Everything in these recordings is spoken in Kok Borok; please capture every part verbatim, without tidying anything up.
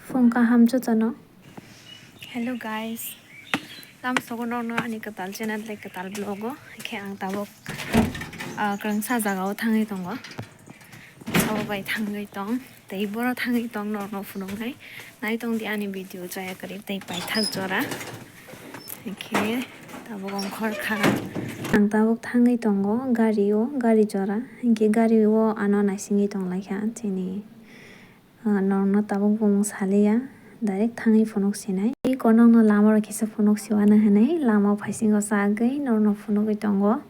Phung kaham jotono. Hello guys, lam sogo nokno ani kwtal channel tei kwtal vlog o. Khe ang tabuk, ah, kwrwngsa jaga o thangwi tongo. Sabo bai thangwi tong tei boro thangwi tong nokno phunuknai. Nai tong di ani video chaya kwrwi tei paithak jora. Hinkhe tabuk ongkhor kha. Ang tabuk thangwi tongo gari o, gari jora. Hinkhe gari o ano naisingwi tonglaikha chini, ah, norokno tabuk bumung saliya. Direct thangwi phunuk sinai. Iko nokno lama o kisa phunuk siwana hinwi lama o phaisingo chagwi norokno phunugwi tongo.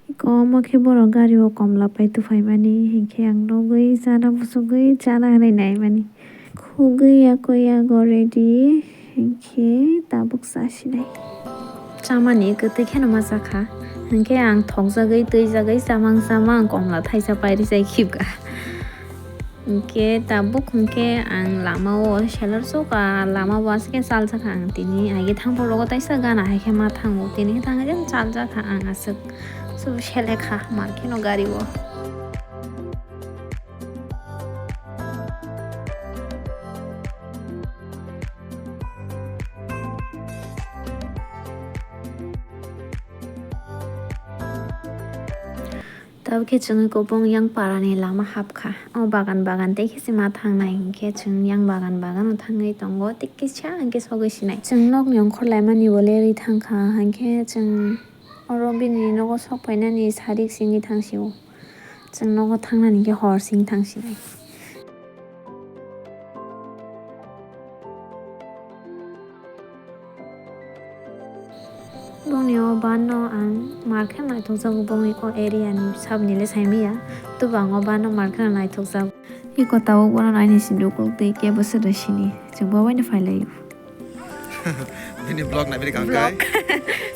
Iko omo khe borok gari o komla pai tuphaimani, hinkhe ang nugwi chana muchungwi chana hinwi naimani. Khugwi yakwi yago ready, hinkhe tabuk chasinai. Chamani kwtwi kheno ma chakha, hinkhe ang thokjagwi twijagwi chamang chamang komla thaisa pairi chai khibkha. Hinkhe tabuk hinkhe ang lama o selar sukha, lama o aswk khe chaljakha ang tini, aigwi thangphuru rogo taisa gana hai khe ma thango, tini khe thangwi chaljakha ang aswk, so selekha mar kheno gari o. Tabuk khe chwngwi kubung yang parani lama hapkha. O bagan bagan tei khe se ma thangnai hinkhe chwng yang bagan bagano thangwi tongo, tei kisa hinkhe sogwi sinai. Chwng nokni ongkhor laimani bo lerwi thangkha, hinkhe chwng oro bini nogo sok phainani sarik simi thang sio. Chwng nogo thangnani khe hor sing thang sinai. Bongni o ban no ang mar khe naithokjago, bongni o area ni saboni le saimaya, tubang o ban no mar khe naithokjago. Iko tabuk bono naini si dukuk tei kebo se da sini, chwng bo bai no phai laio. Bini vlog nai bini kang kai. Vlog.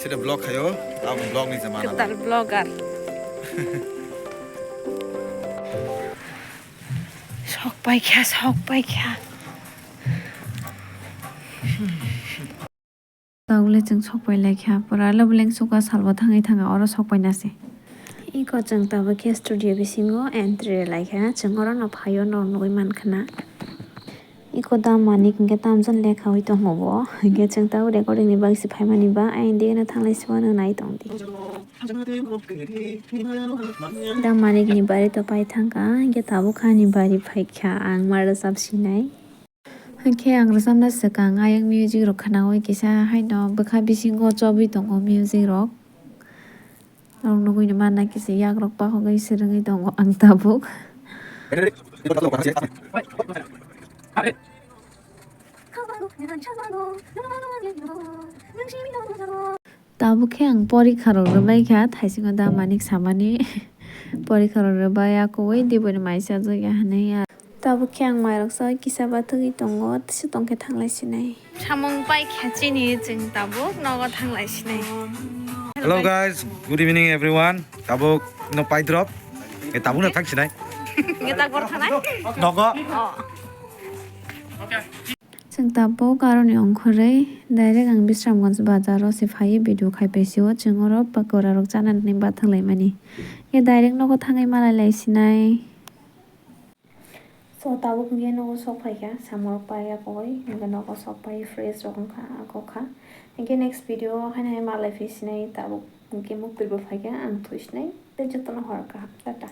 Sida vlog khayo, abo vlog ni jamana. Kwtal vlogger. Sok pai kha, sok pai kha. Tabuk le chwng sok pai lai kha, pura le boleng suka salbo thangwi thanga oro sok pai na se. Iko chwng tabuk khe studio bisingo entry lai kha, chwng oro no phaio no nugwi man khna. Iko da Manik hinkhe tamjani lekha oi tongo bo, hinkhe chwng tabuk recording ni bagwi se phaimani ba, ayang de no thanglai se uanw nai tong di. Da Manik ni bari to pai thangkha, hinkhe tabuk ani bari phaikha, ang ma rwchap sinai. Hinkhe ang rwchapna swkang ayang music rok khwnaui kisa haino bwkha bisingo chobwi tongo music rok. Norok nugwi mano kisa yakrok pahogwi swrwngwi tongo ang tabuk. Tabuk khe ang porikha rok rwbai kha, thaisingo da Manik samani porikha rok rwbai, a kuwi diboni mai chajak ya hinwi. Tabuk khe ang mairok sa kisa bathugwi tongo, tisa tongkhe thanglai sinai. Samung pai kha chini chwng tabuk nogo thanglai sinai. Hello guys, good evening everyone. Tabuk no pai drop. E tabuk no thang sinai. Nge tak bor thanai? Nogo. Oh. Chwng tabuk aroni ongkhorwi direct ang Bisramganj bazaro se phaiwi video khai paisio, chwng oro pakora rok chanani bathang laimani. Ye direct nogo thangwi malai lai sinai. So tabuk hwnkhe nogo sok phaikha, samung rok paiya koi, hwnkhe nogo sok pai fresh rok wngkha, ako kha. Hwnkhe next video o haino hai malai phi sinai, tabuk hwnkhe muktwi bo phaikha, ang thwi sinai, tei jotono hor kaham, tata.